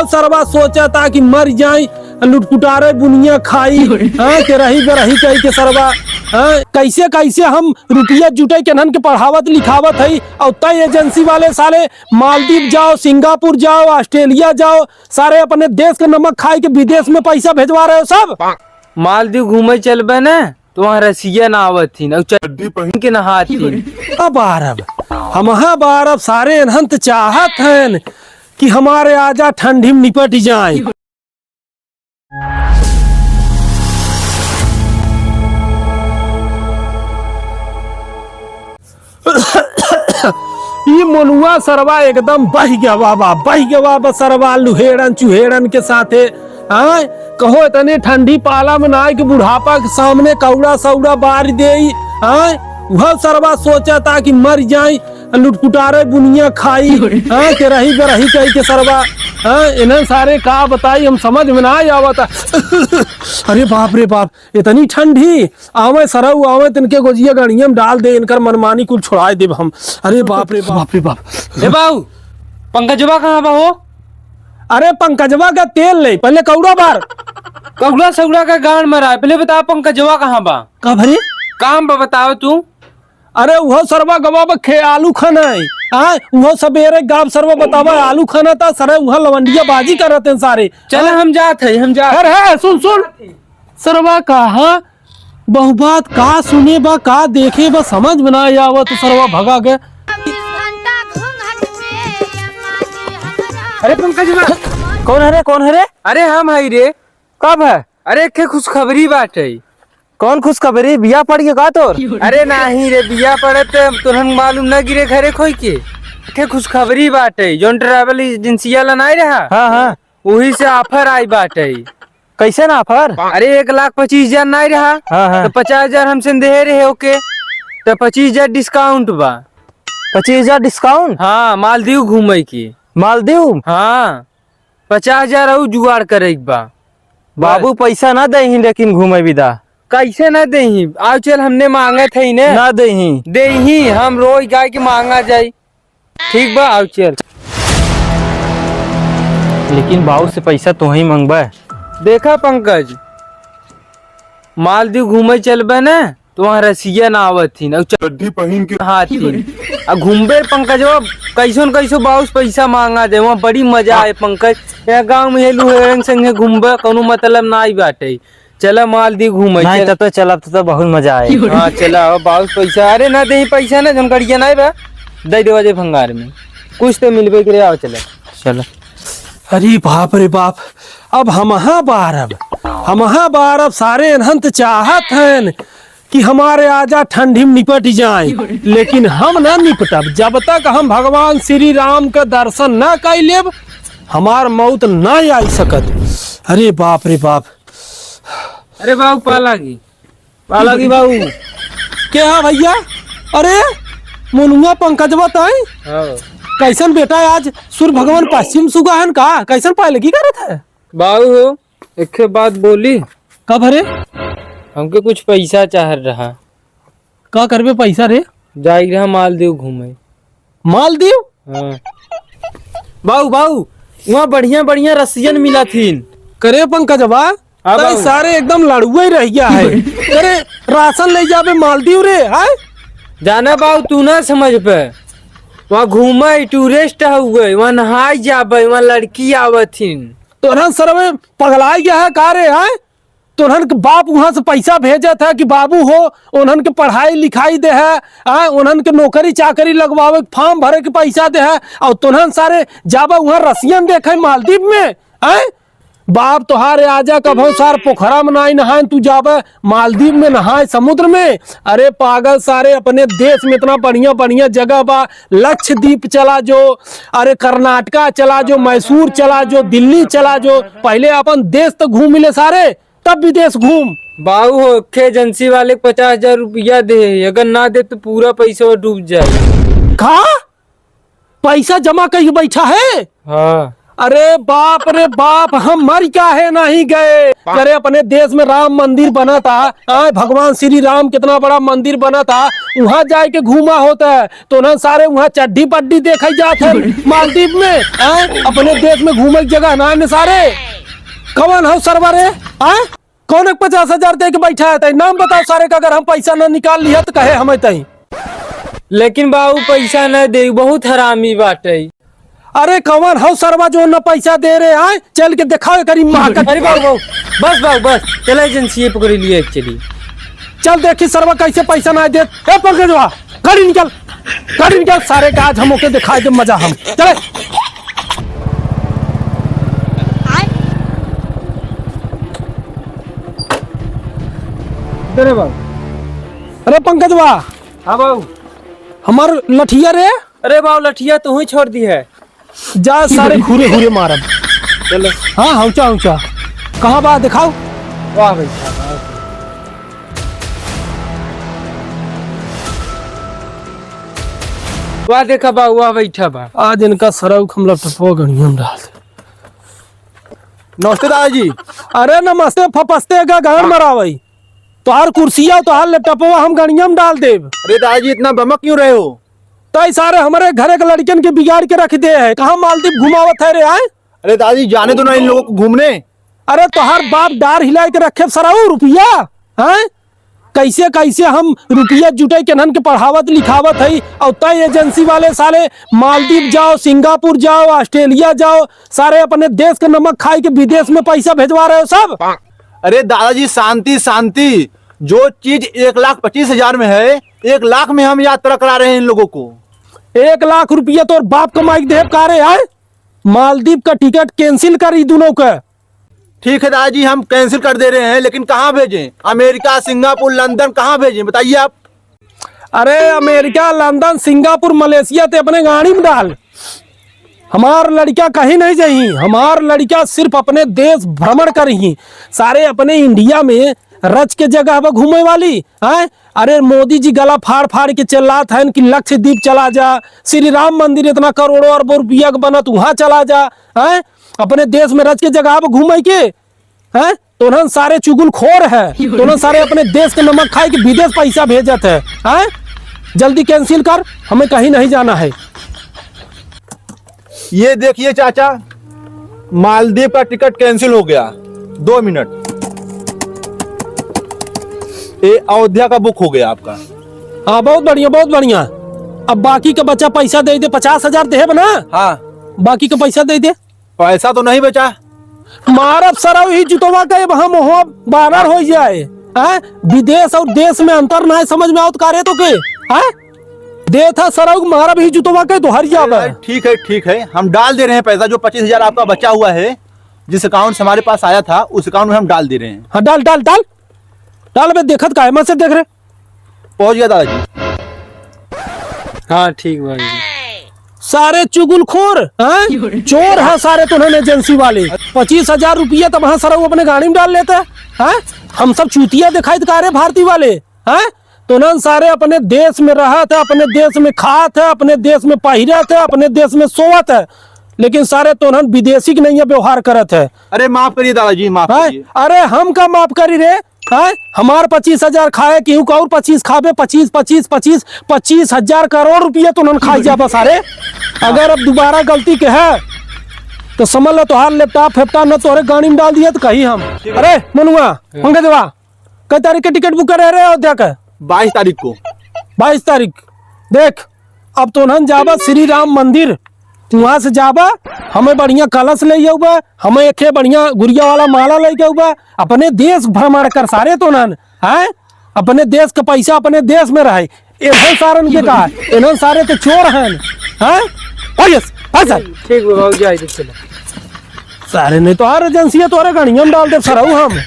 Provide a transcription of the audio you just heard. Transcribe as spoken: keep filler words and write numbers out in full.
सरवा सोचता कि मर जाई, लुटपुटारे बुनिया खाई। हाँ, के रही गरही कही के सरवा। हाँ, कैसे कैसे हम रुपया जुटाई के नन के पढ़ावत लिखावत है, और तय एजेंसी वाले साले मालदीव जाओ, सिंगापुर जाओ, ऑस्ट्रेलिया जाओ, सारे अपने देश के नमक खाई के विदेश में पैसा भेजवा रहे हो सब। मालदीव घूमे चलबे न, तो वहाँ रसिया ना आवत थी, ना चड्डी पहन के नहात थी। अब बारब, हम हाँ बारब, सारे एनहन त चाहत हन कि हमारे आजा ठंडी में निपट जाए। ई मनुआ सरवा एकदम बहि गवा बा, बहि गवा बा सरवा लुहेड़न चुहेड़न के साथे। हाँ, कहो इतने ठंडी पाला में ना आए कि बुढ़ापा के सामने कौड़ा सौड़ा बार देई। हाँ, वह सरवा सोचता कि मर जाई, लुटपुटारे बुनिया खाई। हाँ, के रही गरही कही के सरवा। हाँ, इन्हन सारे का बताई, हम समझ में ना आवता। अरे बाप रे बाप, इतनी ठंडी। आवे सरऊ, आवे, तिनके गोजिया गड़िया में डाल दे, इनकर मनमानी कुल छोड़ाए देब हम। अरे बाप रे बाप। बाप रे बाप। ए बाऊ, पंकजवा कहाँ बा हो? अरे पंकजवा का तेल ले, पहले कौड़ा बार। कौड़ा सौड़ा का गांड मरा है, पहले बता पंकजवा कहाँ बा? का भरे? काम बा, बताओ तू। अरे उहो सरवा गवा बा खे आलू खाना है। हाँ, उहो सबेरे गाब सरवा बतावा आलू खाना था, सरे उहा लवंडिया बाजी करत हैं सारे। चल हाँ? हम जात है, हम जात। अरे है, सुन, सुन। सरवा कहा बहु बात का सुने बा, का देखे बा, समझ में ना आवत, सरवा भगा गए। अरे पंकजवा। कौन है रे, कौन है रे? अरे हम हई रे। कब है? अरे एक खुशखबरी बाटे। कौन खुशखबरी? बिया पड़ गया का तोर? अरे नाही रे, बिया पड़े त तोहन मालूम न गिरे घरे खोई के। एक खुशखबरी बाटे, जौन ट्रैवल एजेंसिया ला नाही रहा? हाँ, हाँ। वही से ऑफर आई बाटे। कैसे ना ऑफर? अरे एक लाख पच्चीस हजार नाई रहा, हाँ, हाँ। तो पचास हजार हमसे देहे रहे ओके, तो पच्चीस हजार डिस्काउंट बा। पच्चीस हजार डिस्काउंट? हाँ, मालदीव घूमे की। मालदीव? हाँ, पचास हजार और जुगाड़ करे के बा। बाबू बस। पैसा ना दे ही, लेकिन घूमे विदा। कैसे ना दे ही? आओ चल, हमने मांगत है इन्हें। ना दे ही। दे ही, हम रोज गाय के मांगा जाई। ठीक बा, आओ चल। लेकिन बाऊ से पैसा तोही मंगबे। देखा पंकज, मालदीव घूमे चलबे न, तो वहाँ रसिया ना आवत थी ना, चड्डी पहन के हाथ थी। आ घूमबे पंकजवा, कैसन कैसो बाऊ से पैसा मांगा दे, वहाँ बड़ी मजा आए पंकज। यहाँ गाँव में हेलू हेरन संगे घूमबे, कोनो मतलब ना आई बाटे। चला मालदीव घूमे, नहीं, चल। तब तो चलब, तब तो बहुत मजा आए। हाँ, चला, अब बाउस पैसा, अरे ना देही पैसा ना, जौन गड़िया ना बा, दे देवा जे भंगार में। कुछ तो मिलबे करे, आओ चला। चला। अरे बाप रे बाप, अब हमहा बारब, हमहा बारब, सारे एनहन त चाहत हन कि हमारे आजा ठंडी में निपट जाए, लेकिन हम ना निपटब। जब तक हम भगवान श्री राम के दर्शन ना कर लेब, हमार मौत ना आई सकत। अरे बाप रे बाप। अरे बाबू, पालागी, पालागी बाबू। के हा भैया? अरे, मुनुआ पंकजवा ताई? हाँ। कैसन बेटा, आज सूर्य भगवान पश्चिम सुगा हन का? कैसन पालगी करत है? बाबू हो, एक ठे बात बोली। का भरे? हमके कुछ पैसा चाह रहा। का करबे पैसा रे? जाई रहा मालदीव घूमे। मालदीव? हाँ। बाऊ, बाऊ, वहाँ बढ़िया, बढ़िया रसियन मिला थीन। करे पंकजवा, हाँ, तई बाऊ। सारे एकदम लड़ुए रह गया है। करे राशन ले जाबे मालदीव रे, हाय? जाना बाऊ, तू ना समझ पे। वहाँ घूमे, टूरिस्ट हुए, वहाँ नहाई जाबे, वहाँ लड़की आवत थीन। तोहन सरवे पगलाई गया है का रे, हाय? तोहन के बाप वहाँ से पैसा भेजत है कि बाबू हो, उन्हन के पढ़ाई लिखाई दे है, आ, उन्हन के नौकरी चाकरी लगवावे के फॉर्म भरे के पैसा दे है, और तोहन सारे जाबे वहाँ रसियन देखे मालदीव में, हैं? बाप तोहारे आजा कभो सार पोखरा में नाई नहान, तू जाबे मालदीव में नहाए समुद्र में। अरे पागल सारे, अपने देश में इतना बढ़िया बढ़िया जगह बा, लक्षद्वीप चला जो, अरे कर्नाटका चला जो, मैसूर चला जो, दिल्ली चला जो, पहले अपन देश तो घूम ले सारे। तब विदेश घूम। बाऊ हो, के एजेंसी वाले के पचास हजार रुपया दे, अगर ना दे तो पूरा पैसा डूब जाए। का? पैसा जमा कई बैठा है? हाँ। अरे बाप रे बाप, हम मर काहे नहीं गए? अरे, अपने देश में राम मंदिर बना था, आय, भगवान श्री राम कितना बड़ा मंदिर बना था, वहाँ जाए के घूमा होता है, तो ना सारे वहाँ चड्डी पड्डी देखे जात है मालदीव में, आय, अपने देश में घूमे के जगह ना है सारे। कौन हो सरवा रे? आय, कौन एक पचास हजार दे के बैठा है तई? नाम बताओ सारे का, अगर हम पैसा ना निकाल लिया तो कहे हमें तई। लेकिन बाबू, पैसा न दे, बहुत हरामी बाटे। अरे कौन हौ सरवा जो न पैसा दे रहे हैं? चल के दिखाओ करी माँ का। अरे बाबू, बाबू, बस बाबू, बस, चला एजेंसी पकड़ लिए, चली। चल देखी सरवा कैसे पैसा ना देत। ए पंकजवा, गाड़ी निकाल, गाड़ी निकाल सारे का, आज हम ओके दिखाई दे मजा हम। चले। अरे बाबू। अरे पंकजवा। हाँ बाबू। हमार लठिया रे। अरे बाबू, लठिया तू ही छोड़ दी है। जा सारे घूरे घूरे मारब। चलो। हाँ, ऊंचा ऊंचा। कहाँ बा दिखाओ। वाह भाई। वाह देखा बा, वाह बैठा बा। आज इनका सरऊ हम लपटपो गणियम डाल दे। नमस्ते दादाजी। अरे नमस्ते फपस्ते का गान मरावई। तोहार कुर्सिया, तोहार लैपटॉपवा हम गणिया में डाल देब। अरे दादाजी, इतना बमक क्यों रहे हो? तई सारे हमरे घरे के लड़कन के बिगाड़ के रख दे है। कहाँ मालदीव घुमावत है रे, आय? अरे दादाजी, जाने दो ना इन लोगों को घूमने। अरे तोहार बाप डार हिलाए के रखे सरऊ रुपया, हैं? कैसे कैसे हम रुपया जुटाई के नन के पढ़ावत लिखावत है, और तई एजेंसी वाले साले मालदीव जाओ, सिंगापुर जाओ, ऑस्ट्रेलिया जाओ, सारे अपने देश के नमक खाई के विदेश में पैसा भेजवा रहे हो सब। अरे दादाजी, शांति, शांति। जो चीज एक लाख पच्चीस हजार में है, एक लाख में हम यात्रा करा रहे हैं इन लोगों को। एक लाख रुपया तोर बाप कमाई के देब का रे, आय? मालदीव का टिकट cancel कर ई दोनों का। ठीक है दादाजी, हम cancel कर दे रहे हैं, लेकिन कहाँ भेजें? अमेरिका, सिंगापुर, लंदन, कहाँ भेजें, बताइए आप। अरे अमेरिका, लंदन, सिंगापुर, मलेशिया ते अपने गाड़ी में डाल। हमार लड़का कहीं नहीं जाई, हमार लड़का सिर्फ अपने देश भ्रमण करही। सारे अपने इंडिया में रच के जगह बा घूमे वाली, हैं? अरे मोदी जी गला फाड़ फाड़ के चिल्लात हैं कि लक्षद्वीप चला जा, श्री राम मंदिर इतना करोड़ों अरबों रुपया के बनत, वहाँ चला जा, हैं? अपने देश में रच के जगह बा घूमे के, हैं? तोहन सारे चुगलखोर है, तोहन सारे अपने देश के नमक खाए के विदेश पैसा भेजत है, हैं? जल्दी cancel कर, हमें कहीं नहीं जाना है। ये देखिए चाचा, मालदीव का टिकट cancel हो गया। दो मिनट, ये अयोध्या का book हो गया आपका। हाँ, बहुत बढ़िया, बहुत बढ़िया। अब बाकी का बचा पैसा दे दे, पचास हजार देब ना? हाँ। बाकी का पैसा दे दे। पैसा तो नहीं बचा। मारब सरऊ ही जुतवा के, अब हम हो बानर हो जाए। हैं? विदेश और देश में अंतर ना है, समझ में आवत का रे तो के? हैं? देथा सरऊ, मारब ही जुतवा के तो हर जाबे। अरे, ठीक है, ठीक है, हम डाल दे रहे हैं पैसा, जो पच्चीस हजार आपका बचा हुआ है, जिस account से हमारे पास आया था, उस account में हम डाल दे रहे हैं। हाँ, डाल, डाल, डाल। डाल बे, देखत काहे मन से देख रहे? पहुंच गया दादाजी। हाँ, ठीक बा जी। सारे चुगलखोर, हाँ? चोर है सारे तोहन एजेंसी वाले। पच्चीस हजार रुपया तब हाँ सरऊ अपने गाड़ी में डाल लेते, हाँ? हम सब चूतिया दिखाई का रे भारती वाले, हाँ? तोहन सारे अपने देश में रहत है, अपने देश में खात है, अपने देश में पहिरत है, अपने देश में सोवत है, लेकिन सारे तोहन विदेशी के नहीं व्यवहार करत है। अरे माफ करिए दादाजी, माफ हाँ? करिए। अरे हम का माफ करी रे? हाँ? हमार पच्चीस हजार खाए, केहू का और पच्चीस खाबे, पच्चीस, पच्चीस, पच्चीस, पच्चीस हजार करोड़ रुपया तोहन खाई जाबा सारे। अगर अब दोबारा गलती के है, तो समझ लो तोहार laptop फेपटा न तोहरे गाड़ी में डाल दिया तो कही हम। अरे मनुआ, हाँ। पंकजवा, कै तारीख के टिकट book करे रहे अयोध्या का? बाईस तारीख को। बाईस तारीख। देख, अब तोहन जाबा श्री राम मंदिर, वहाँ से जाबा, हमें बढ़िया कलश ले जाऊबा, हमें एक बढ़िया गुरिया वाला माला ले जाऊबा, अपने देश भ्रमण कर सारे तोहन, हैं? अपने देश का पैसा अपने देश में रहे। इन्हन सारन के का? इन्हन सारे तो चोर हैं, हैं? भाग यस, भाग सारे। ठीक बा बाबू, जाए दे, चलो। सारे नहीं तो हर एजेंसी है, तोहरे गणिया में डाल दे सरऊ हम।